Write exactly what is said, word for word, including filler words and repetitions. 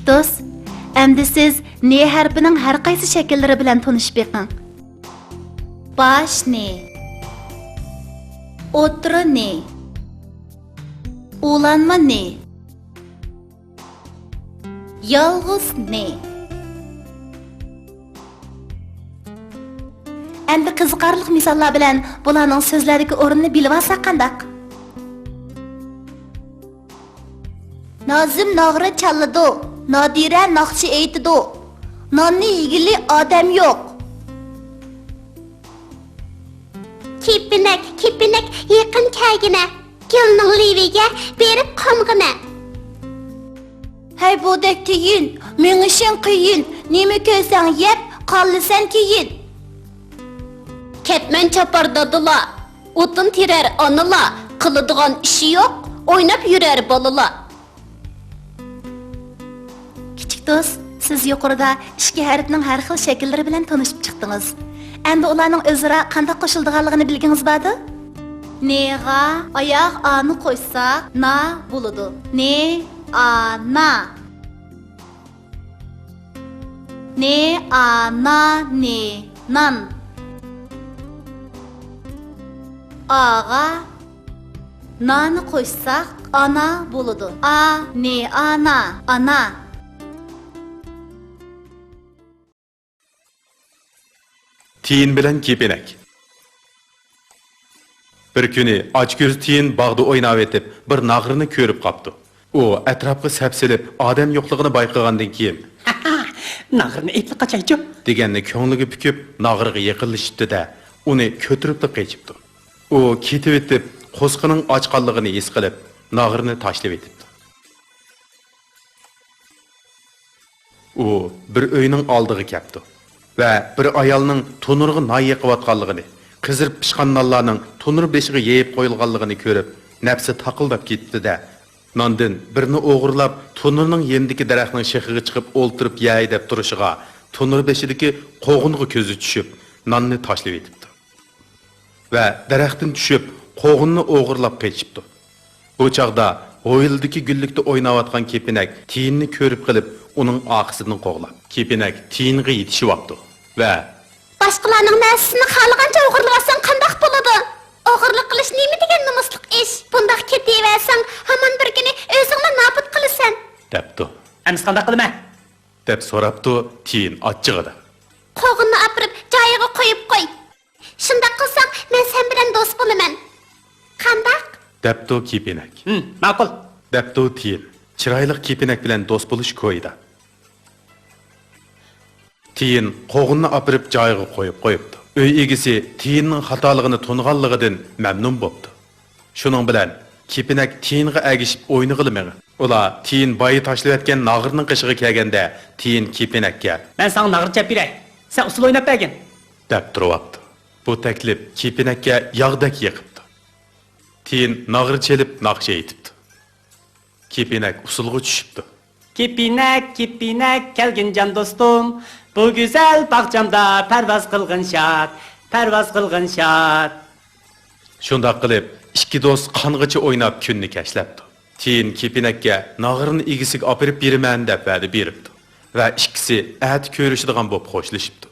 دوست، ئەمدى سىز نې ھەرپىنىڭ ھەر قايسى شەكىللىرى بىلەن تونۇشۇپ بېقىڭ. باش نې، ئوتتۇرا نې، ئۇلانما نې، يالغۇز نې. ئەمدى قىزىقارلىق مىساللار بىلەن بۇلارنىڭ سۆزلەردىكى ئورنىنى بىلىۋالساق قانداق؟ نازىم ناغرا چالىدۇ، نادىرە ناخشا ئېيتىدۇ. ناننى يېگىلى ئادەم يوق. كېپىنەك، كېپىنەك، يېقىن كەلگىنە. گۈلنىڭ لېۋىگە بېرىپ قونغىنە. ھەي، بۇدەك تېيىن، مېڭىشىڭ قىيىن، نېمە كۆرسەڭ يەپ، قالىسەن كېيىن. كەتمەن چاپار دادىلار، ئوتۇن تېرەر ئانىلار، قىلىدىغان ئىشى يوق، ئويناپ يۈرەر بالىلار. كىچىك دوست، سىز يۇقىرىدا ئىككى ھەرپنىڭ ھەر خىل شەكىللىرى بىلەن تونۇشۇپ چىقتىڭىز. ئەمدى ئۇلارنىڭ ئۆزئارا قانداق قوشۇلىدىغانلىقىنى بىلگىڭىز باردۇ؟ نېغا ئاياغ ئانى قوشساق، نا بولىدۇ. نې، ئا، نا. نې، ئا، نا، نې، نان. ئاغا نانى قوشساق، ئانا بولىدۇ. ئا، نې، ئانا، ئانا. تىيىن بىلەن كېپىنەك. بىر كۈنى ئاچكۆز تىيىن باغدا ئويناۋېتىپ، بىر ناغرىنى كۆرۈپ قاپتۇ. ئۇ ئەتراپقا سەپسېلىپ، ئادەم يوقلۇقىنى بايقىغاندىن كېيىن، ناغرىنى ئېيتىپ قاچايچۇ، دېگەننى كۆڭلىگە پۈكۈپ، ناغرىغا يېقىنلىشىپتۇ-دە، ئۇنى كۆتۈرۈپلا قېچىپتۇ. ئۇ كېتىۋېتىپ، قوسىقىنىڭ ئاچقانلىقىنى ھېس قىلىپ، ناغرىنى تاشلىۋېتىپتۇ. ئۇ بىر ئۆينىڭ ئالدىغا كەپتۇ ۋە بىر ئايالنىڭ تونۇرغا نان يېقىۋاتقانلىقىنى، قىزىرىپ پىشقان نانلارنىڭ تونۇر بېشىغا يېيىپ قويۇلغانلىقىنى كۆرۈپ، نەپسى تاقىلداپ كېتىپتۇ-دە، ناندىن بىرنى ئوغرىلاپ، تونۇرنىڭ يېنىدىكى دەرەخنىڭ شېخىغا چىقىپ ئولتۇرۇپ يەي دەپ تۇرۇشىغا، تونۇر بېشىدىكى قوغۇنغا كۆزى چۈشۈپ، ناننى تاشلىۋېتىپتۇ. ۋە دەرەختىن چۈشۈپ، قوغۇننى ئوغرىلاپ قېچىپتۇ. بۇ چاغدا ھويلىدىكى گۈللۈكتە ئويناۋاتقان كېپىنەك تىيىننى كۆرۈپ قېلىپ، ئۇنىڭ ئارقىسىدىن قوغلاپ، كېپىنەك تىيىنغا يېتىشىۋاپتۇ ۋە، باشقىلارنىڭ نەرسىسىنى خالىغانچە ئوغرىلىۋالساڭ قانداق بولىدۇ؟ ئوغرىلىق قىلىش نېمە دېگەن نومۇسلۇق ئىش؟ بۇنداق كېتىۋەرسەڭ، ھامان بىر كۈنى ئۆزۈڭلا نابۇت قىلىسەن. دەپتۇ. ئەمىسە قانداق قىلىمەن؟ دەپ سوراپتۇ تىيىن ئاچچىقىدا. قوغۇننى ئاپىرىپ جايىغا قويۇپ قوي. شۇنداق قىلساڭ، مەن سەن بىلەن دوست بولىمەن. قانداق؟ دەپتۇ كېپىنەك. ھىم، ماقۇل. دەپتۇ تىيىن، چىرايلىق كېپىنەك بىلەن دوست بولۇش كويىدا. تىيىن قوغۇننى ئاپىرىپ جايىغا قويۇپ قويۇپتۇ. ئۆي ئىگىسى تىيىننىڭ خاتالىقىنى تونۇغانلىقىدىن مەمنۇن بوپتۇ. شۇنىڭ بىلەن كېپىنەك تىيىنغا ئەگىشىپ ئوينىغىلى مېڭىپ، ئۇلار تىيىن بايا تاشلىۋەتكەن ناغرىنىڭ قېشىغا كەلگەندە، تىيىن كېپىنەككە، مەن ساڭا ناغرا چېلىپ بېرەي، سەن ئۇسسۇل ئويناپ بەرگىن، دەپ تۇرۇۋاپتۇ. بۇ تەكلىپ كېپىنەككە ياغدەك يېقىپتۇ. تىيىن ناغرا چېلىپ ناخشا ئېيتىپتۇ. كېپىنەك ئۇسسۇلغا چۈشۈپتۇ. كېپىنەك، كېپىنەك، كەلگىن جان دوستۇم، بۇ گۈزەل باغچامدا پەرۋاز قىلغىن شاد، پەرۋاز قىلغىن شاد. شۇنداق قىلىپ، ئىككى دوست قانغىچە ئويناپ كۈننى كەچلەپتۇ. تىيىن كېپىنەككە ناغرىنى ئىگىسىگە ئاپىرىپ بېرىمەن دەپ ۋەدە بېرىپتۇ ۋە ئىككىسى ئەتە كۆرۈشىدىغان بولۇپ خوشلىشىپتۇ.